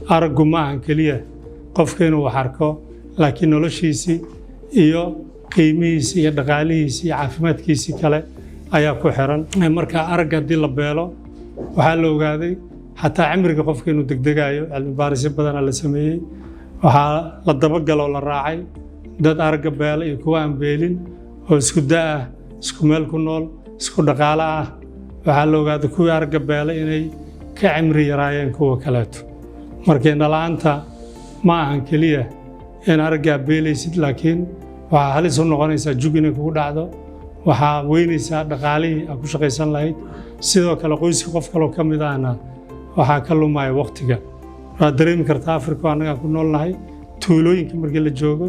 Araggu ma ahan keliya qofka inuu wax arko, laakiin noloshiisii iyo qiimihiisii iyo dhaqaalihiisii iyo caafimaadkiisii kale ayaa ku xiran. Marka aragga haddii la beelo, waxaa la ogaaday xataa cimriga qofka inuu degdegayo. Cilmi baarisyo badanaa la sameeyey. Waxaa la dabagaloo la raacay dad aragga beela iyo kuwa aan beelin oo isku da' ah, isku meel ku nool, isku dhaqaalo ah. Waxaa la ogaaday kuwii aragga beelay inay ka cimri yaraayeen kuwa kaleeto. Marka indhala'aanta ma ahan keliya in araggaa beelaysid, laakiin waxaa halis u noqonaysaa jug inay kugu dhacdo, waxaa weynaysaa dhaqaalihii aad ku shaqaysan lahayd. Sidoo kale qoyska qof kaloo ka mid ahna waxaa ka lumaya waqtiga. Waad dareemi kartaa, Afrika annagaa ku noolnahay, tuulooyinka markii la joogo,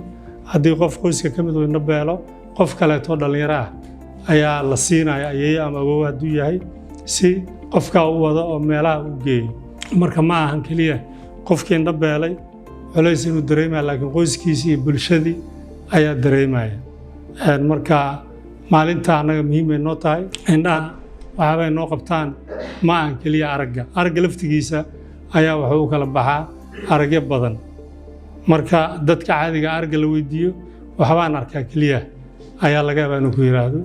haddii qof qoyska ka mid uu indho beelo, qof kaleetoo dhallinyaro ah ayaa la siinaya, ayeeyo ama awow hadduu yahay, si qofkaa u wado oo meelaha u geeyo. Marka ma ahan keliya qofkii indho beelay culays inuu dareemaya, laakiin qoyskiisii iyo bulshadii ayaa dareemaya. Marka maalinta annaga muhiim ay noo tahay. Indhaha waxyaabay noo qabtaan ma ahan keliya aragga. Aragga laftigiisa ayaa wuxuu u kala baxaa aragyo badan. Marka dadka caadiga aragga la weydiiyo, "Waxbaan arkaa" keliya ayaa laga yaabaa inuu ku yidhaahdo,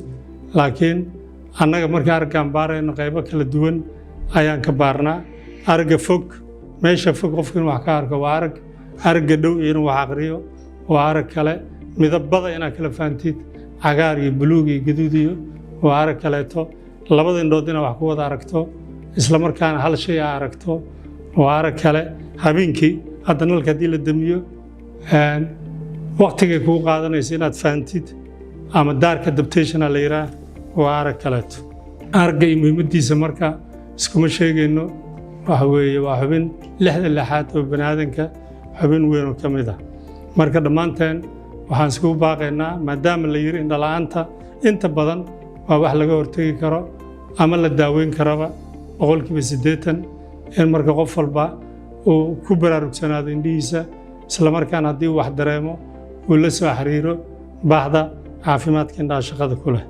laakiin annaga marka araggaan baarayno, qaybo kala duwan ayaan ka baarnaa. Aragga fog, meesha fog qofka inuu wax ka arko, waa arag. Aragga dhow iyo inuu wax aqriyo waa arag kale. Midabada inaad kala fahantid, cagaar iyo buluug iyo gaduud iyo, waa arag kaleeto. Labada indhood inaad wax ku wada aragto, isla markaana hal shay aa aragto, waa arag kale. Habeenkii hadda nalka haddii la damiyo, waqtigay kugu qaadanaysa inaad fahantid, ama dark adaptation la yidhaah, waa arag kaleeto. Aragga iyo muhiimaddiisa marka iskuma sheegayno. Waxa weeye waa xubin lixda lixaad oo bani aadanka, xubin weyn oo ka mid ah. Marka dhammaanteen waxaan iskugu baaqaynaa, maadaama la yidhi indhala'aanta inta badan waa wax laga hortegi karo ama la daaweyn karaba 80%, in marka qof walba uu ku baraarugsanaado indhihiisa, isla markaana haddii uu wax dareemo uu la soo xiriiro bahda caafimaadka indhaha shaqada ku leh.